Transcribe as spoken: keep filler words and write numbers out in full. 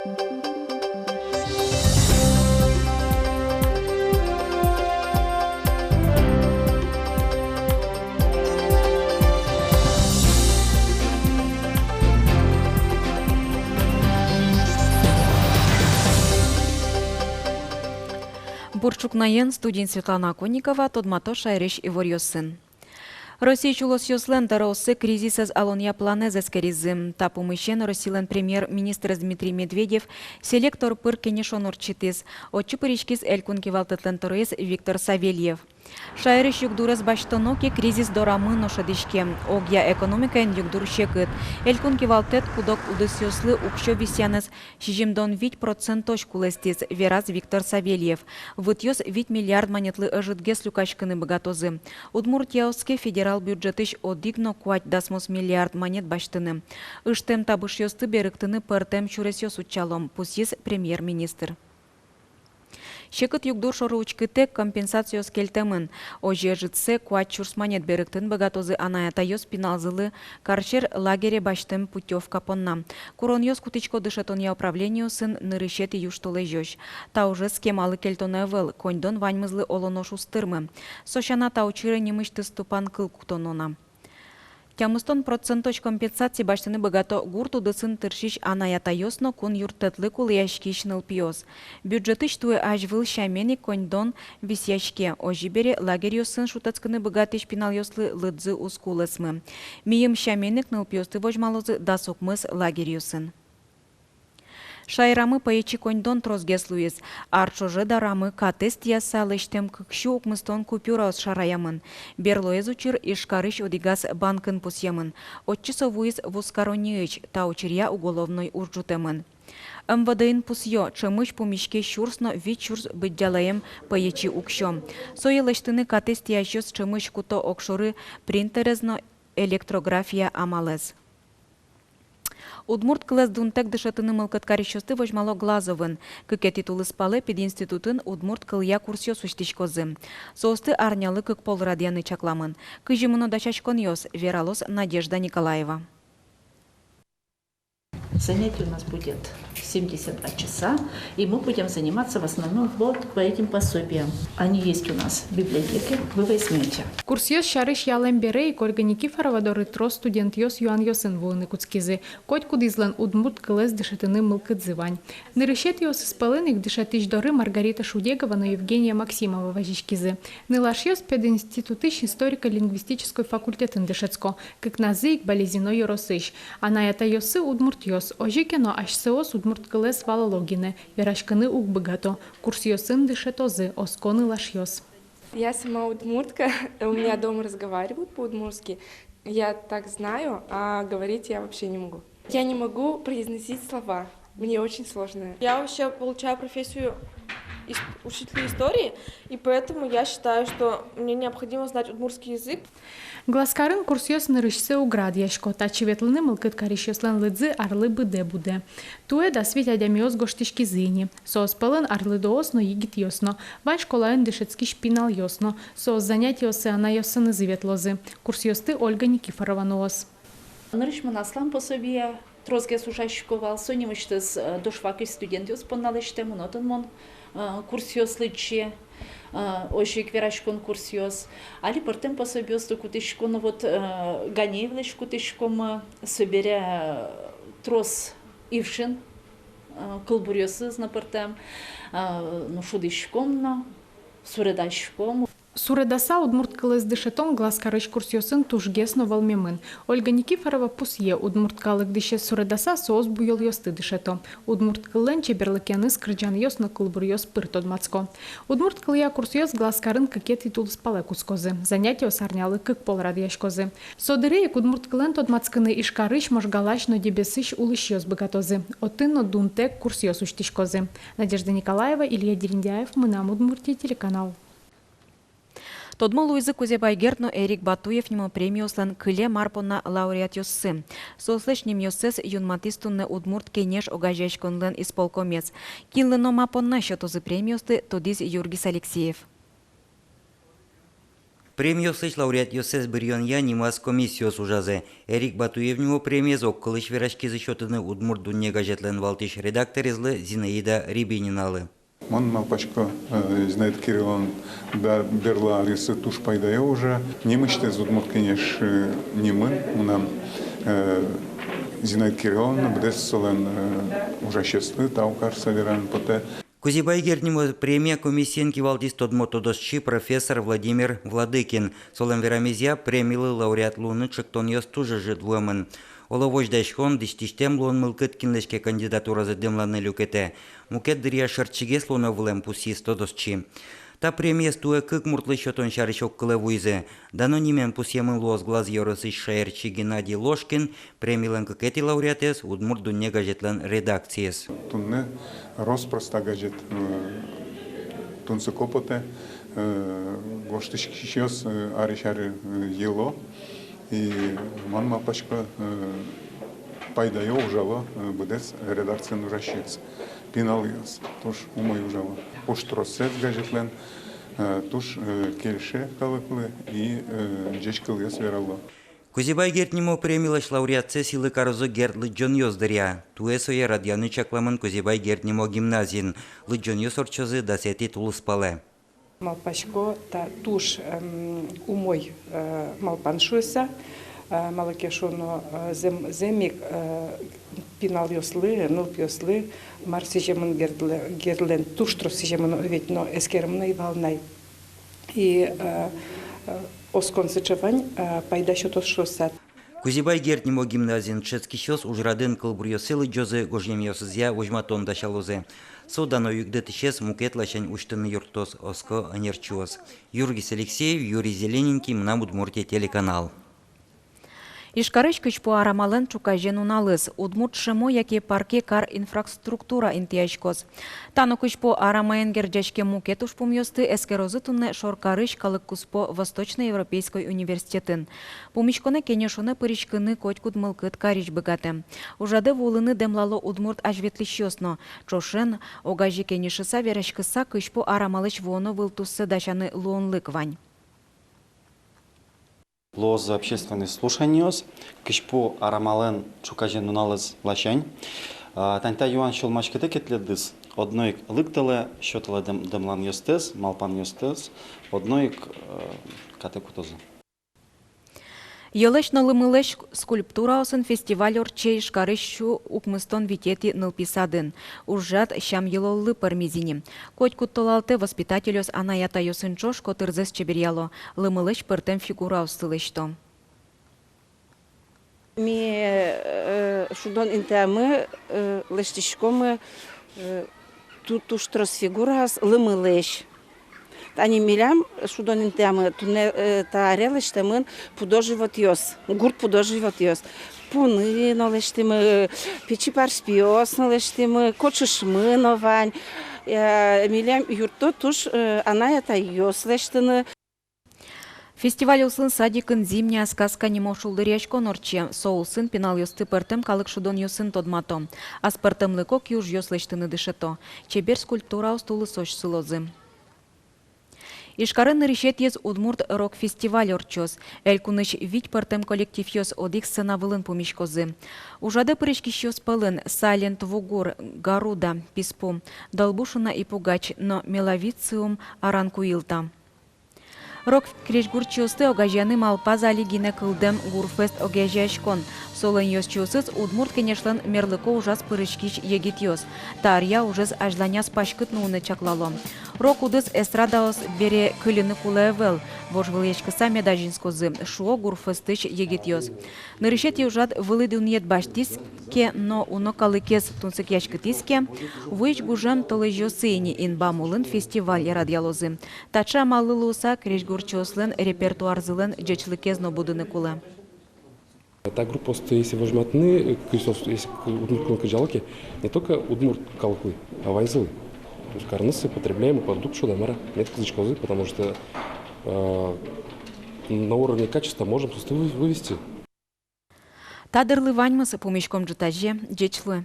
Бур ӵукнаен, студиын Светлана Оконникова, тодмато шаерысь иворъёсын. Россиысь улосъёслэн тӧрооссы кризисэз алонъя планэз эскеризы. Та пумысен Россилэн премьер-министрез Дмитрий Медведев селектор пыр кенешон ортчытӥз. Отчы пыриськиз элькун кивалтэтлэн тӧроез Виктор Савельев. Шаерысь югдурез басьтоно ке, кризис дорамы но шӧдӥське. Огъя экономикаен югдур секыт. Элькун кивалтэт куд-ог удысъёслы уксё висъянэз сизьымдон вить процентозь кулэстӥз, вераз Виктор Савельев. Вытъёс вить миллиард манетлы ӧжытгес люкаськыны быгатозы. Удмуртия оске федерал бюджетысь одӥг но куать дасмос миллиард манет басьтыны. Ыштэм табышъёсты берыктыны пӧртэм сюресъёс утчалом, пусйиз премьер-министр. Секыт югдур шоры учкытэк, компенсациос кельтэмын. Озьы ӧжытсэ куать сюрс манет берыктыны быгатозы анай-атайёс пиналзылы карсьӧр лагере басьтэм путёвка понна. Куронъёс кутӥсько дышетонъя управлениосын нырысетӥ южтолэзёзь. Та ужез кемалы кельтоно ӧвӧл, коньдон ваньмызлы оло нош уз тырмы. Со сяна, та учыре нимысьтыз тупан кыл кутоно на. Тямыстон процентозь компенсаци басьтыны быгато гурт удысын тыршись анай-атайёс но кун юрттэтлы кулэяськись нылпиос. Бюджетысь туэ азьвыл сямен ик коньдон висъяське. Озьы бере, лагерьёсын шутэтскыны быгатӥсь пиналъёслы лыдзы уз кулэсмы. Мийым сямен ик нылпиосты возьмалозы дас укмыс лагерьёсын. Шаерамы пӧечи коньдон тросгес луиз. Ар ӵоже дорамы катэз тӥяса лэсьтэм кык сю укмыстон купюраос шараямын. Берлоез учыр Ижкарысь одӥгаз банкын пусъемын. Отчы со вуиз вузкаронниысь, та учыръя уголовной уж ӝутэмын. МВД-ын пусъё, ӵемысь пумиське сюрс но вить сюрс быдӟалаем пӧечи уксё. Сое лэсьтыны катэз тӥясьёс ӵемысь куто огшоры принтерез но электрография амалэз. Удмурт кылэз дунтэк дышетыны мылкыд карисьёсты возьмало Глазовын. Кыкетӥ тулыспалэ пединститутын удмурт кылъя курсъёс усьтӥськозы. Соосты арнялы кык пол радъяны чакламын. Кызьы мыно дасяськонъёс, вералоз Надежда Николаева. Занятие у нас будет семьдесят два часа, и мы будем заниматься в основном вот по этим пособиям. Они есть у нас в библиотеке, вы возьмёте. Курсъёс сярысь ялэм бере ик Ольга Никифорова доры трос студентъёс юанъёсын вуыны кутскизы. Котькудӥзлэн удмурт кылэз дышетыны мылкыдзы вань. Нырысетӥосыз пӧлын ик дышетӥсь доры Маргарита Шудегова но Евгения Максимова вазиськизы. Нылашъёс пединститутысь историко-лингвистической факультетын дышетско, кыкназы ик Балезино ёросысь. Анай-атайёссы удмуртъёс, озьы ке но асьсэос удмурт кылэз валало гинэ, вераськыны уг быгато. Курсъёсын дышетозы, оско нылашъёс. Я сама удмуртка, у меня дома разговаривают по-удмуртски. Я так знаю, а говорить я вообще не могу. Я не могу произносить слова. Мне очень сложно. Я вообще получаю профессию ис-, учителя истории, и поэтому я считаю, что мне необходимо знать удмуртский язык. Глазкарын курсъёс нырысьсэ уг радъясько, татчы ветлыны мылкыд карисьёслэн лыдзы арлы быдэ будэ. Туэ дас вить адямиос гожтӥськизы ини. Соос пӧлын арлыдоос но, егитъёс но, вань школаын дышетскись пиналъёс но. Соос занятиосы анайёсынызы ветлозы. Курсъёсты Ольга Никифорова нуоз. Нырысь мон аслам пособие тросгес ужасько вал, со нимысьтыз, э, дошфакысь студентъёс понна лэсьтэмын, отын мон, э, курсъёс лыдӟи, э, озьы ик вераськон курсъёс. Али пӧртэм пособиосты кутӥсько, но вот, э, Ганеевлэсь кутӥськом, э, собере, э, трос Ившин, э, кылбуръёсыз но пӧртэм, э, ну, шудӥськом но, суредаськом. Суредаса удмурт кылэз дышетон Глазкарысь курсъёсын тужгес но вӧлмемын. Ольга Никифорова пусъе, удмурт калык дӥсез суредаса соос буёлъёсты дышето. Удмурт кыллэн чеберлыкеныз кырӟанъёс но кылбуръёс пыр тодматско. Удмурт кылъя курсъёс Глазкарын кыкетӥ тулыспалэ кутскозы. Занятиос арнялы кык пол радъяськозы. Со дыре ик удмурт кылэн тодматскыны Ижкарысь, Можгаысь но Дэбесысь улӥсьёс быгатозы. Отын но дунтэк курсъёс усьтӥськозы. Надежда Николаева, Илья Дерендяев, «Мынам Удмуртие» телеканал. Тодмо луизы Кузебай Герд но Эрик Батуев нимо премиослэн кылем ар понна лауреатъёссы. Соослэсь нимъёссэс юнматӥз туннэ «Удмурт Кенеш» огазеяськонлэн исполкомез. Кинлы но ма понна сётозы премиосты, тодӥз Юргис Алексеев. Премиослэсь лауреатъёссэс быръёнъя нимаз комиссиос ужазы. Эрик Батуев нимо премиез огкылысь вераськизы сётыны «Удмурт дунне» газетлэн валтӥсь редакторезлы Зинаида Рябининалы. Мон малпасько, э, Зинаида Кирилловналэн бер-, берло аръёсыз туж пайдаё ужа. Нимысьтыз «Удмурт кенеш», э, нимын мынам, э, Зинаида Кирилловна, быдэс солэн, э, ужасьёслы тау карыса вераны потэ. Кузебай Герд нимо премия комиссиен кивалтӥз тодмо тодосчи, профессор Владимир Владыкин. Солэн верамезъя, премилы лауреат луыны ӵектонъёс туж ӧжыт вуэмын. Оло, возьдаськон, дӥсьтӥсьтэм луон мылкыд кинлэсь ке кандидатуразэ дэмланы люкетэ. Мукет дыръя шӧдчигес луоно вылэм, пусйиз тодосчи. Та премиез туэ кык муртлы сётон сярысь огкылэ вуизы. Дано нимен пусъемын луоз Глаз ёросысь шаерчи Геннадий Ложкин. Премилэн кыкетӥ лауреатэз — «Удмурт дунне» газетлэн редакциез. Туннэ рос-прос та газет, э, тунсыко потэ, э, гожтӥськисьёс, э, арысь аре, э, йыло. И мон малпасько, э, пайдаё ужало, э, быдэс редакциын ужасьёс. Пиналъёс туж умой ужало. Пуштроссэс газетлэн, э, туж, э, кельше калыклы и, э, ӟеч кылъёс верало. Кузебай Герд нимо премилэсь лауреатсэ сӥлы карозы Герд лыдӟонъёс дыръя. Туэ сое радъяны чакламын Кузебай Герд нимо гимназиын. Лыдӟонъёс ортчозы дасэтӥ тулыспалэ. Малпасько, та туж, эм, умой, э, малпан шуыса, э, малы ке шуоно, э, зэм-, зэм ик, э, пиналъёслы, нылпиослы мар сӥземын Гердлэ-, Гердлэн, туж трос сӥземын, ведь, но эскеремын ӧй вал на. И, э, э, оскон сыӵе вань, э, пайда сётоз шуыса. Кузебай Герд нимо гимназиын дышетскисьёс ужрадын кылбуръёссэ лыдӟозы, гожъямъёсызъя возьматон дасялозы. Со дано югдытӥсез мукет ласянь усьтыны юрттоз, оско ӧнерчиос. Юргис Алексеев, Юрий Зелененький, «Мынам Удмуртие» телеканал. Ижкарысь кызьпу арамалэн ӵуказе нуналыз. Удмурт шӧмо яке парке кар инфраструктура интыяськоз. Та но кызьпу арамаен герӟаськем мукет ужпумъёсты эскерозы туннэ шоркарысь калыккуспо Восточноевропейской университетын. Пумиськонэ-кенешонэ пыриськыны котькуд мылкыд карись быгатэ. Ужрадэ вуылыны дэмлало удмурт азьветлӥсьёс но. Ӵошен, огазе кенешыса, вераськыса, кызьпу арамалэсь вуоно вылтуссэ дасяны луонлык вань. Луозы общественный слушаниос кызьпу арамалэн ӵуказе нуналыз ласянь. А, тани та юан сюлмаськытэ ке тӥледыз, одно ик лыктэлэ, сётэлэ дэм-, дэмланъёстэс, малпанъёстэс, одно ик, э, катэ кутозы. Йӧлэсь но лымылэсь скульптураосын фестиваль ортче Ижкарысь сю укмыстон витетӥ нылпи садын. Ужрад сям-йылоллы пӧрмиз ини. Котькуд толалтэ воспитательёс анай-атайёсын ӵош котырзэс чеберъяло, лымылэсь пӧртэм фигураосты лэсьто. Ми, э, шудон интыямы, э, лэсьтӥськомы, э, ту-, туж трос фигураос лымылэсь. Тани милям шудон интыямы туннэ, э, та аре лэсьтэмын пудо-животъёс, гурт пудо-животъёс. Пуны но лэсьтӥмы, пичи парспиос но лэсьтӥмы, кочышмы но вань. Э, милям юртто туж, э, анай-атайёс лэсьтыны. Фестиваль улсын садикын «Зимняя сказка» нимо шулдыръяськон ортче. Со улсын пиналъёсты пӧртэм калык шудонъёсын тодмато. Аспӧртэмлыко киужъёс лэсьтыны дышето. Чебер скульптураос тулысозь сылозы. Ижкарын нырысетӥез удмурт рок-фестиваль ортчоз. Элькунысь вить пӧртэм коллективъёс одӥг сцена вылын пумиськозы. Ужрадэ пыриськисьёс пӧлын Silent Woo Goore, Garuda, Писпу, Долбушина и Пугач но Меловициум, Аранкуилта. Рок-крезьгурчиосты огазеяны малпаз али гинэ кылдэм «Гурфест» огазеяськон. Солэн ёзчиосыз — Удмурт Кенешлэн мерлыко ужаз пыриськись егитъёс. Та аръя ужез азьланяз паськыт нуыны чаклало. Рок удыс эстрадаос бере кыльыны кулэ ӧвӧл, вожвылъяськыса мед азинскозы, шуо «Гурфестысь» егитъёс. Нырысетӥ ужрад вылӥ дунъет басьтӥз ке но уно калыкез тунсыкъяськытӥз ке, вуись гужем толэзьёсы ини инбам улын фестиваль радъялозы. Таӵе амаллы луыса, крезьгурчиослэн репертуарзылэн ӟечлыкез но будыны кулэ. Та группаосты если возьматыны, э, кызьы соос, если к-, удмурт кылын кырӟало ке, не только удмурт калыклы, а ваньзылы. То есть карыны сое потребляемый продукт шуод-а, мар-а, мед кылзӥськозы, потому что, э, на уровне качества можем соосты вы-, вывести. Та дырлы ваньмыз, пумиськом ӝытазе, ӟеч луэ.